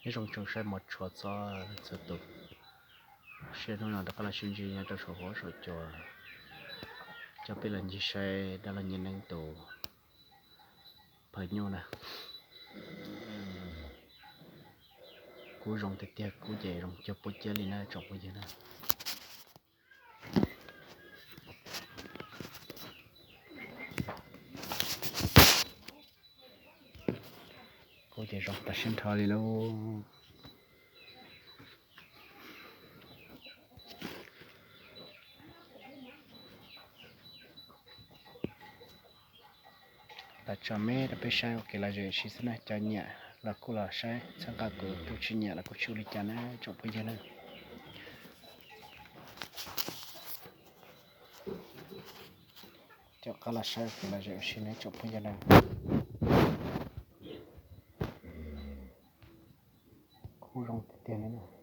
Nyob zoo tsoom saib mos tshua txhua txhua tus, sij hawm hnub no rov qab los sib ntsib nyob rau saum huab saum cua, coj peb los ncig saib dab laug Nyiaj Neeb tus phaj nyuj na. Kub zoo tiag tiag, kub ces zoo cuag pub ciab li na tsoom phooj ywg na. Kub ces zoo tas siab nrho li lauj. Los tso me rau peb saib ua kev lom zem ua si xwb na. Cov nyiam los kuj los saib txhawb nqa kuv, tus tsis nyiam los kuj tsis ua li cas na tsoom phooj ywg na. Coj qab los saib ua kev lom zem ua si na tsoom phooj ywg na. Kub zoo tiag tiag li na.